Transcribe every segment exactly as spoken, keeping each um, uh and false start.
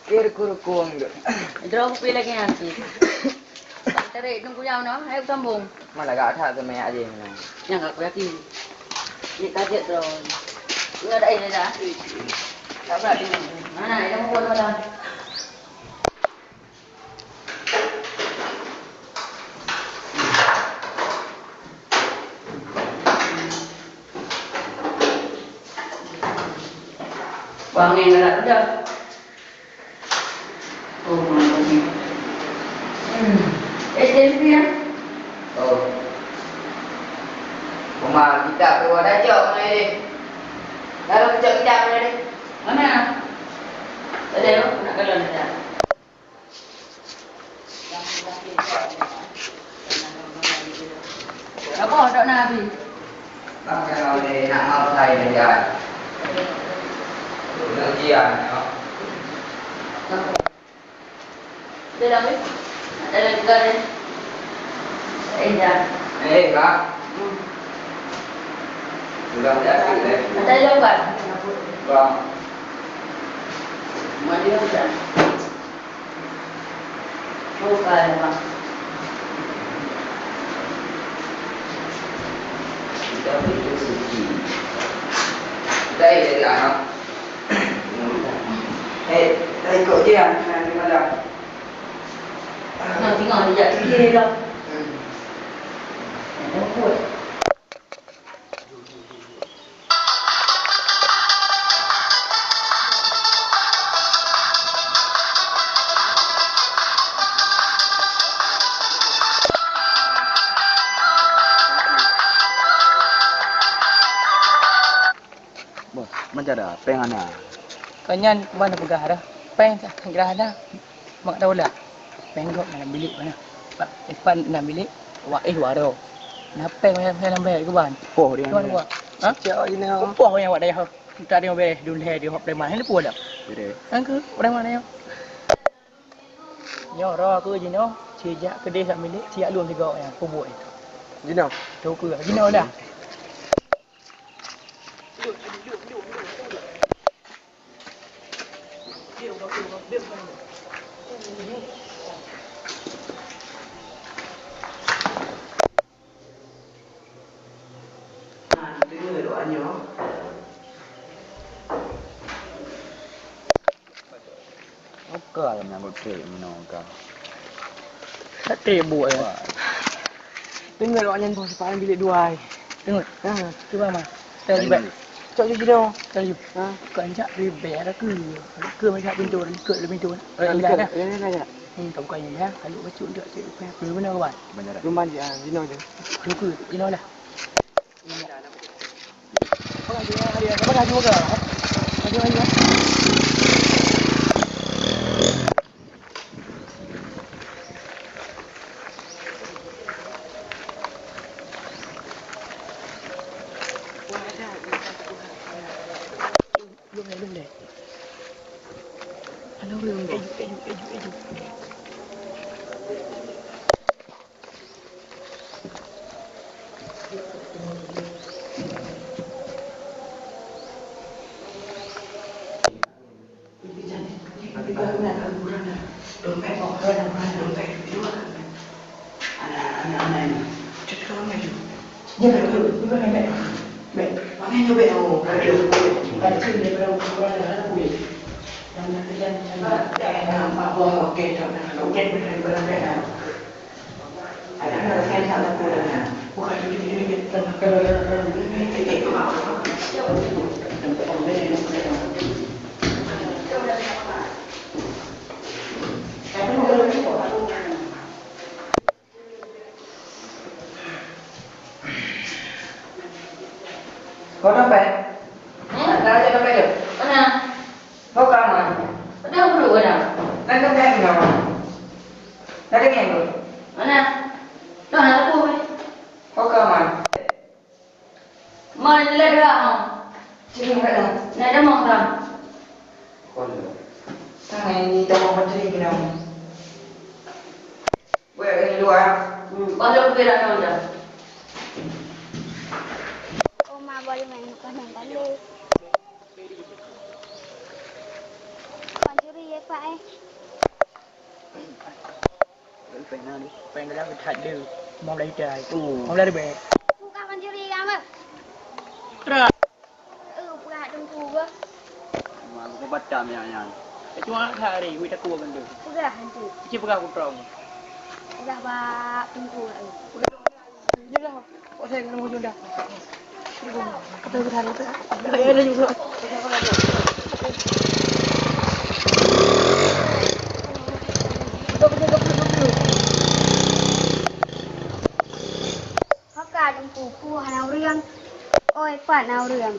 Kir kurukung tu. Droe kupi lagèe nyan cit. Tarék nunggu nyang na, ayo sambung. Malah gak that seumè aja ni. Nyang aku yakin. Ni kajet droe. Ni ada air dah. Tak pernah dengar. Mana yang buat malam? Wah, angèn galak beutôi. Oh, mantap ni. Hmm. Eh, selfie ya? Oh. Uma, kita keluar dah, cok, mana ni? Lalu cok kita mana ni? Mana? Ada, nak kalau ada. Apa dok Nabi? Bang, kalau ni nak mau saya jalan. Ujian, ya. Dalam ni? Dalam juga ni. Eh, dah. Eh, Kak. Hmm. Sudah dah, eh? Ada lompat. Bang. Mari, Bang. Bukan, Bang. Kita itu suci. Kita itu anak. Eh, kita ikut dia, nanti malam. Nah, tengok dia tak fikir dah. Hmm. Nak jemput. Boh, macam mana? Péng hana. Kau nyan, kuban peugah dah. Péng tak kira hana. Mak tahu lah. Péng gob dalam bilik mana? Pak, Ipan dalam bilik. Wak eh waro. Nah, péng macam saya lambai kuban. Poh dia. Tuan gua. Ha? Cak awak jina. Poh yang awak dayah. Tak ada yang beres. Dun hai dia hok preman. Ini poh dah. Beres. Angka preman yang. Nyoe roh aku jinoe, sijak keudeh sak milék, siak lôn tiga awaknyan, peubuet nyan. Jinoe? Toke, jinoe dah. Nah, deungoe doa nyoe. Oke, lam nyang geutrek meunoe ka. Trek buet, eh. Wah. Deungoe doa nyan boh sipadan bilék dua, eh. Deungoe. Ha. Cuba, Ma. Tadi, Bang. Cok ju jinoe. Tadi. Ha? Kan jak ribet ada ke. Ke macam pintu, ke pintu. Eh, indah dah. Indah, indah, indah. Hmm, tak bukan indah. Kalau bacut tak cek bukan. Benar, kawan. Benar. Rumah dia, ah, jinoe je. Lupa, jinoe lah. Kau dompet? Hmm? Dah ada dompet tu? Mana? Kau ka mana? Udah dulu dah. Kan dompet ni mana? Tadi kan tu? Mana? Dah nak aku. Kau ka mana? Mana dia dah? Sini kat dalam. Nak ada mau kan? Kau dulu. Tangan ni tak mau menteri ke nama? Buat lagi dua. Hmm, baru pergi dah tahu dah. Oma boleh main bukan main tali. Pancuri. Pak, eh. Pernah ni, pernah dah that deh. Mau lai dai. Oh. Mau lai deh. Bukan mencuri kamu. Terus. Eh, bukan teungku ke? Mau aku baca yang yang. Cuma hari, wita ku kan tu. Peugah nanti. Cik peugah aku terang. Peugah bak teungku. Nyoe dah. Kok saya kena hujung dah. Maka dengkuku hana ureueng. Oi, pat na ureueng?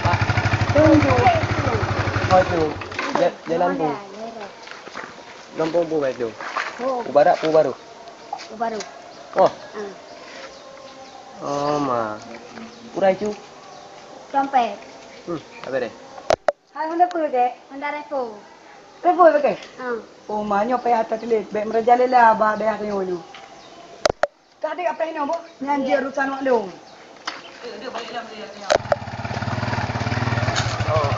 Pak, tunjuk. Oh, tu. Ja-, jalan tu. Gampông bu baik tu. Oh. Ubarak pu baru. Ubaru. Oh. Ah. Oh, ma. Urai cu. Trompet. Hmm, apa deh? Hai, Honda peue, Kek? Honda Revo. Revo, Kek? Ah. Oh, ma, nyoe payah that tuléh. Bèk meurajalela bak dayah tanyoe nyoe. Ka dek apa inoe, Bu? Nyan jih urusan wak lôn. Oh.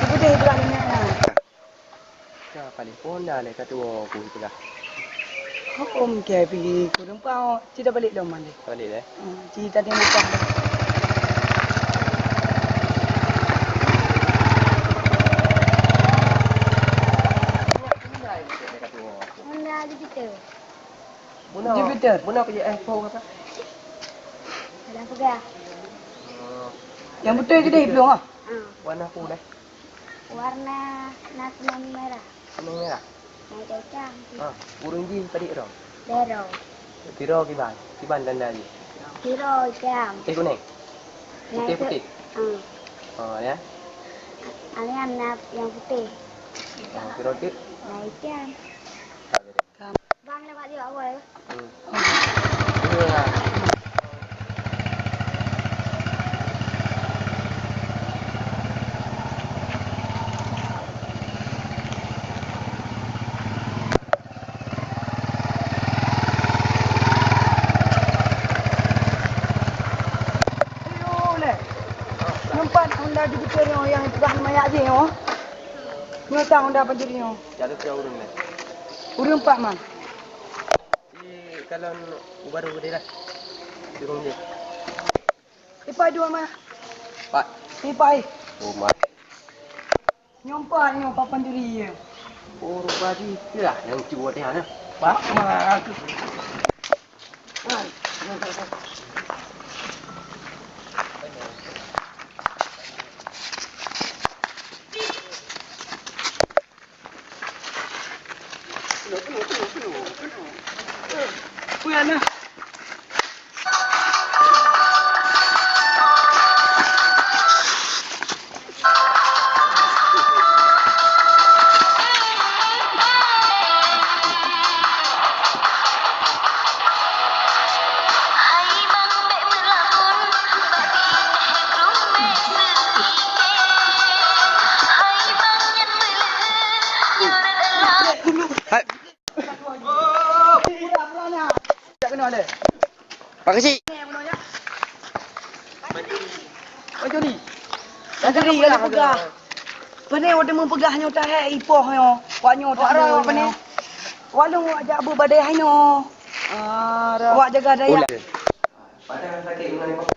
Itu deh, belah nyan. Ka paléh pona lé ka tuwo ku peugah. Hom ke pigi ku lumpah, ci dah balek lom mandé. Balek lé? Hmm, ci tadi lumpah. Honda Jupiter. Jupiter. Muna keu eh po kata. Ada peugah. Yang betul ke deh belum ah? Hmm. Warna apa dah? Warna na kunèng merah. Kunèng merah? Na itam. Ah, ureueng jih padit droe? Dua droe. Sidroe kiban? Kiban tanda jih? Sidroe itam. Putih kunèng? Putih-putih? Hmm. Oh, ya? Alian na yang putih. Oh, sidroe teuk? Na itam. Bang, dapat juga awal. Hmm. Iya. Ayo, leh. Nampak Honda Jupiter nyoe nyang peugah mayak jih nyoe. Nyoe sang Honda pancuri nyoe. Jadi tiga ureueng leh. Ureueng empat, man. Di kalon ubaru gede lah. Di rumah dia. Ipai dua mah. Pak. Ipai. Oh, mak. Nyoe empat nyoe papan diri ya. Oh, rupa di itulah yang cuba teh ana. Pak, mak. Pak Keuchik. Pak Joni. Pak Joni, ka lheueh peugah. Pane watèe meupeugah nyoe tahèk ipoh nyoe. Wak nyoe tahèk nyoe. Pane? Wak lôn wak jak beuet bak dayah inoe. Ah, wak jaga dayah. Padahai sakét ngon ipoh.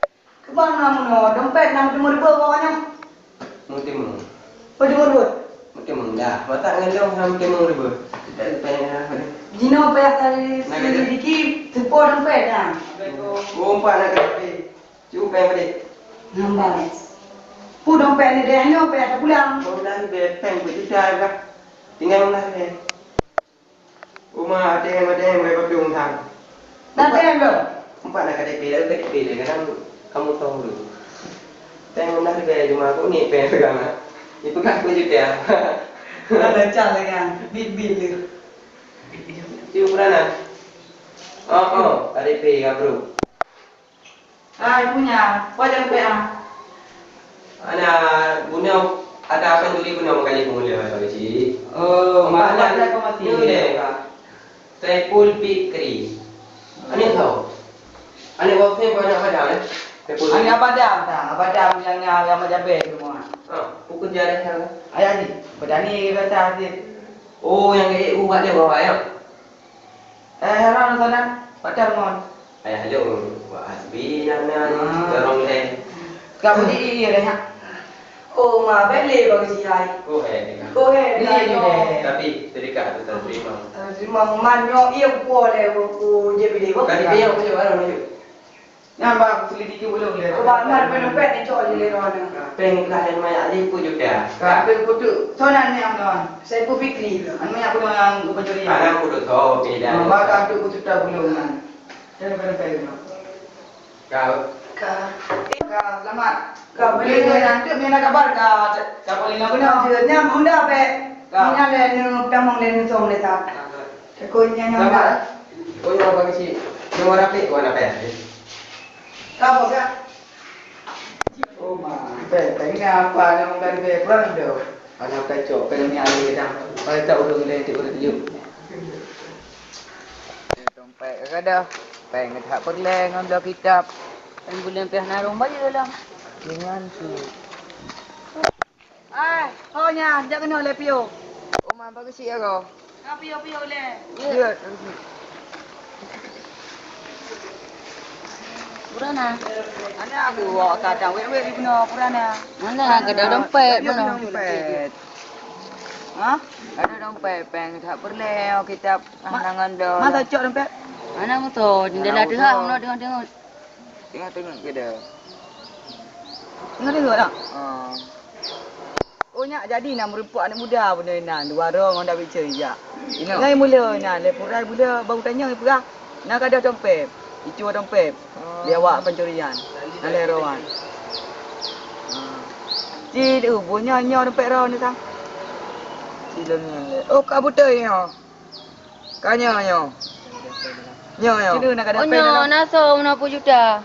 Keuban na meunoe, dompet na meuteumèe ribeut bak awak nyan? Meuteumèe. Meuteumèe ribeut? Meuteumèe, dah. Masak ngon lôn na meuteumèe ribeut. Tidak payah. Jinoe payah selidiki, teupeue dompet nyan. Oh, empat na keuleubeh. Cukup payah balik. Nambah. Peue dompet ni deh, nyoe payah teupulang. Oh, dah, pèng peujuta dah. Tinggai meunan deh. Uma, ateueh, ateueh, bèk pakai umtang. Nak teuh, bro? Empat na K T P, lalu K T P lé, kadang kamu tahu dulu. Teng umtang juga ya, cuma aku ni payah pegang, ah. Dipegang aku juga. Ada cah lagi, ah. Bit-bit tu. Cium peranan. Oh, oh, K T P ya, bro. Hai, punya. Wajar pe ah. Ana bunoe Ada apa tuli guna mengkaji pengulih apa kecil? Oh, malah dah kau mati. Ni boleh, Kak. Saiful Fikri. Aneuk tau? Aneuk bawah saya banyak padang, eh? Saiful. Aneuk abadam dah, abadam yang, yang, yang majabe tu semua. Ha, pukul jalan sana. Ayah ni, petani biasa hasil. Oh, yang ke U bak dia bawah, ya? Eh, heran sana, pacar mon. Ayah lu, wah, hasbi, ya, ya, dorong deh. Kamu di iya deh, ha? Oh, ma, bele bagi si hai. Oh, eh, oh, eh, ni deh. Tapi sedekah tu tak terima. Terima man nyo iya ku le ku je bele. Kan dia yang punya barang ni. Nyang ba selidiki ulôn lé. Coba man penumpet ni cok je lé roh ni. Peng ka lain mayak lé pun juta. Ka tu kutu. Sonan ni am don. Saya pun fikri. Anu yang kudu yang pencuri. Anak kudu tho beda. Maka tu kutu tak ulôn kan. Saya penumpet ni. Kau. Ka. Ka selamat. Ka boleh tu nanti mina kabar ka. Ka boleh nak guna. Nyam honda pe. Ka. Mina le nu tamong le nu song le ta. Takut nyam honda. Oh, ya bagi si. Nomor apa? Warna apa ya? Ka apa ka? Oh, ma. Pe, pe ni apa nak mengkari pe perang tu? Anak kacau, pe ni ada dah. Pai tak ulung le ti urut yuk. Dompet ka dah. Peng that peureulèe ngon bloe kitab. Peng buleuen piah na rhueng bayeue lom. Dengan tu. Ai, ho nyan, jak keunoe lé piôh. Uma bak geuchik ya ko. Ka piôh-piôh lé. Ya. Purana. Aneuk aku wak ka tang wék-wék di bunoe Purana. Mana ada dompet bunoe? Dompet. Ha? Ada dompet, peng that peureulèe kitab. Hana ngon doh. Masa cok dompet? Hana moto, jendela teuhah, mono tengok-tengok. Tengok-tengok ke dah. Tengok-tengok dah. Ha. Oh, nyak jadi na meureumpok aneuk muda beuna inan, dua rong ngon David Choi jak. Inoe. Ngai mula inan, lé purai mula bau tanyong ipeugah. Na gadoh dompet, icue dompet. Oh. Lé awak pencurian. Na lé rowan. Ha. Ci tu, buah nyoe, nyoe dompet roh ni sang. Ci lôn nyan lé. Oh, ka beutôi nyoe. Ka nyoe, nyoe. Nyoe, nyoe. Sini nak ada. Oh, peng nyoe dalam. Na soe meunan peuet juta.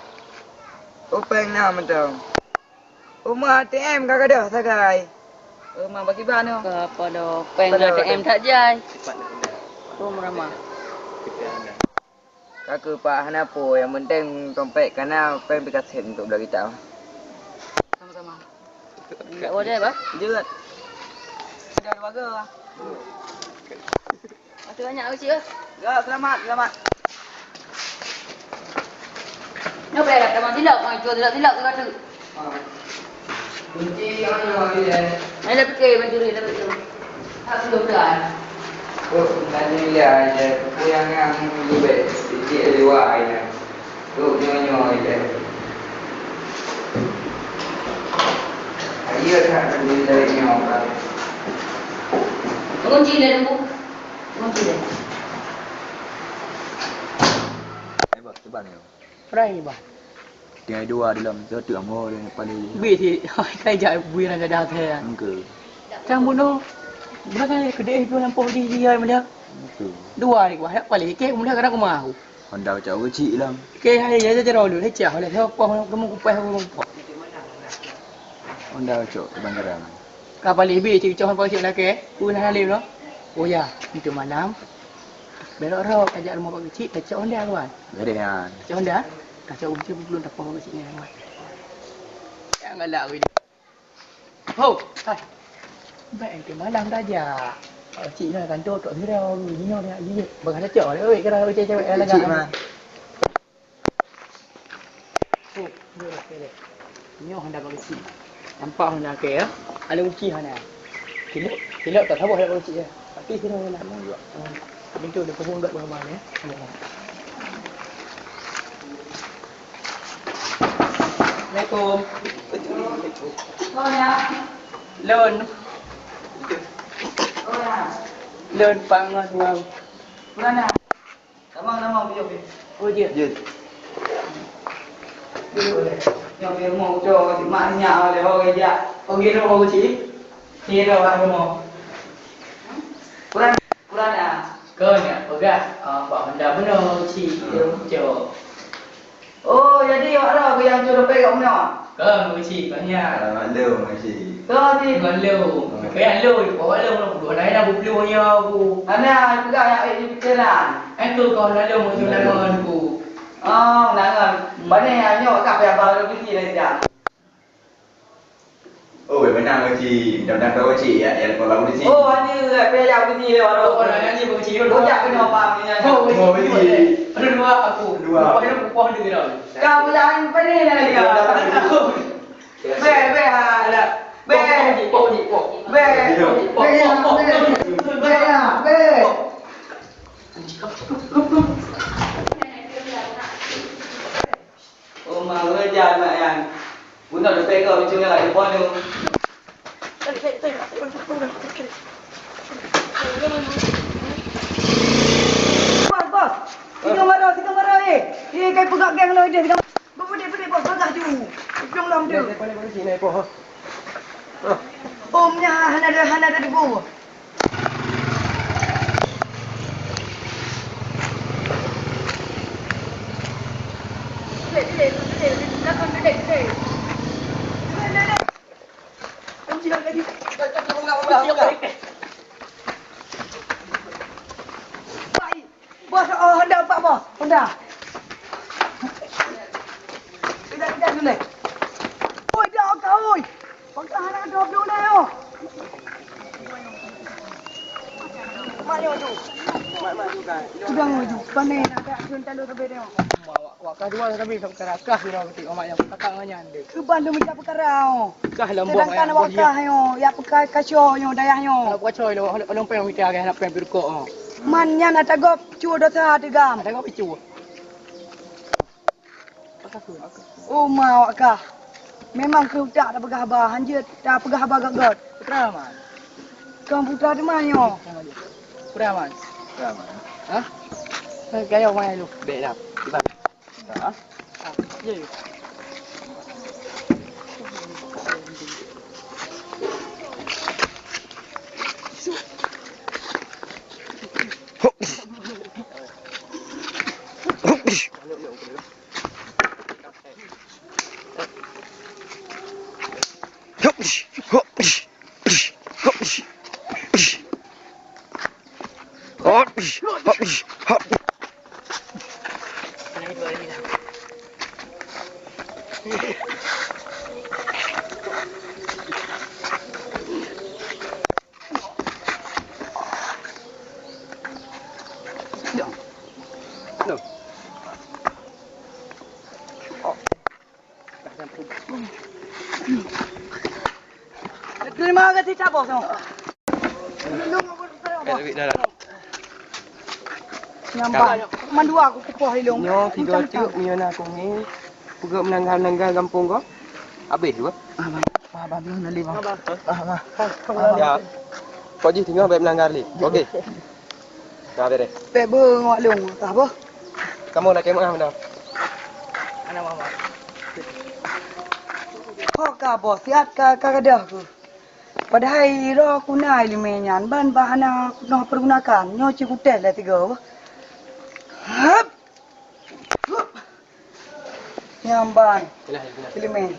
Oh, peng na mantong. Uma A T M ka gadoh sagai. Uma bagi ba nyoe. Ka apa doh? Peng A T M that jai. Oh, meurama. Ka keu Pak hana peue, nyang penting dompet ka na, peng pih ka sép untuk bela kita. Sama-sama. Enggak boleh, bah? Jeuet. Ada dua ga. Makasih banyak, Abang Cik, ya. Ya, selamat, selamat. Nyoe bèk dah tamong silap, mai cua silap-silap tu kata. Ha. Kunci hana ilèe. Ai, dah fikir, Abang Cik, dah fikir. Tak perlu dah. Oh, tanya dia aja. Aku yang ngang dulu bèk. Sedikit luar aja. Duek nyoe-nyoe ilèe. Ayo that teubiet dari nyoe ka. Kunci lé, Teungku. Kunci lé. Eh, bah, teban nyoe. Perai, bah. Tinggai dua dalam, satu amo dia paling. Bit, kai jak bui rang gadah teh. Engke. Cang bunoe. Bunoe kan keudeh tu lampôh di dia mulia. Betul. Dua ni wah, paling ke mulia kadang rumah aku. Honda cak kecil lah. Ke hai ya jaroe lôn, hai cah oleh siapa kamu kupas aku lupa. Honda cak kebanjaran. Ka paling bi cik cok pakai cik nak ke? Pun halim noh. Oh ya, itu malam. Belok rot ajak rumah Pak Kecik, kacok Honda kawan. Beres kan. Kacok Honda. Kacok kunci belum dapat Pak Kecik ni kawan. Yang galak weh. Ho, hai. Baik ente malam dah jak. Pak Kecik ni kantor tok sira, ni nak dia. Bakal cok. Oi, kira cewek-cewek lagi. Kecik mah. Oh, nyoe lah, nyoe lah. Nyoe Honda Pak Kecik. Nampak Honda ke ya? Ada kunci Honda. Kilok, kilok tak tahu ada kunci ya. Tapi sini Honda. Kamu juga. Hmm. Pintu dia pun enggak berapa ya. Assalamualaikum. Oh ya. Lôn. Oh ya. Lôn pangan wang. Mana? Tamong, tamong, biyôh, biyôh. Oh, jeuet. Jeuet. Biyôh, biyôh. Nyoe biyôh rumoh ucoe, mak nyak, oleh ho geujak. Oh, giro ho cit. Giro bak rumoh. Kurang, kurang dah. Kau nyak peugah, ah, bak Honda bunoe cit, biyôh ucoe. Oh, jadi awak rôh nyang cok dompet kat bunoe? Kau cit, banyak. Ah, maklum, cit. Toh, Ti. Ngon lôn. Payah lôn, pokok lôn, lôn peuduek laén dah beupeuluh nyoe aku. Hana, peugah yak ék jipikeran. Eh, tu kau lalu muncul nama aku. Oh, nangan. Hmm. Bani nyoe ka payah baru bisi dah siap. Oh, weh, beunang, Cik. Mudah-mudahan kau, Cik, ya, ya, kau lalu di sini. Oh, hanya payah bisi lewat. Oh, orang nyanyi beuci. Bocah kena apa ni? Oh, beuci. Aduh, dua aku. Dua. Upah dia, upah dia. Kau jangan pening lagi. Bèk, bèk, ha, dah. Bèk. Bèk, bèk, bèk, bèk. Oh, ma, ureueng jahat mak nyan. Bunoe dompet kau, lucu nyan kat depan tu. Bos, bos. Tiga mara, tiga mara, eh. Eh, kai peugah geng lo ideh, tiga Beuputéh-putéh boh, peugah ju. Ujong lom tu. Dia paling polisi naik poh. Om nya hana ada, hana ada debu. Belakang, belakang. Om jilat lagi. Baik. Bos, oh, Honda empat boh. Honda. Tidak, tidak, dulu. Oi, dah kau, oi. Pakai anak dua puluh dah, oh. Mak dia tu. Mak, mak juga. Sudah maju. Panen ada pun tak ada sampai dia. Mak, wak, wak kah dua sampai tak kah, kah sudah betik mak yang kakak ngan nyan deh. Keban tu macam perkara, oh. Kah lambung. Sedangkan yang awak kah, yo, ya, pekai kaco, yo, dayah, yo. Kalau kaco, lo, lo, lo, peng mita, kan, nak peng berukok, oh. Man nyan ata gob cue dosa teuh gam. Ata gob cue. Oh, ma awak kah. Memang keu utak tapeugah haba, hanjeuet tapeugah haba gét-gét. Putra man. Kang putra teuma nyoe. Putra man. Putra man. Hah? Kayo mai lu. Bek dah. Tiba. Hah? Ya, ya. Terima kasih, Cak Bos. Nyambang. Mandua aku kupoh ilong. Nyoe tiga teuk meunyoe na kong ni. Peugah meunangga-nangga gampông ko. Habéh dua. Ah, bang. Ah, bang, na lé, bang. Ah, bang. Ya. Kok jih tinggal baik meunangga lé. Okey. Dah beres. Pek beu ngok lung, tah boh. Kamu nak kemah mana? Mana mama? Ho ka boh, siat ka, ka gadoh ku. Padahai iro ku na ileumèe nyan ban bah hana noh pergunakan. Nyoe ci kutéh lé tiga boh. Hap. Hup. Nyamban. Ileumèe.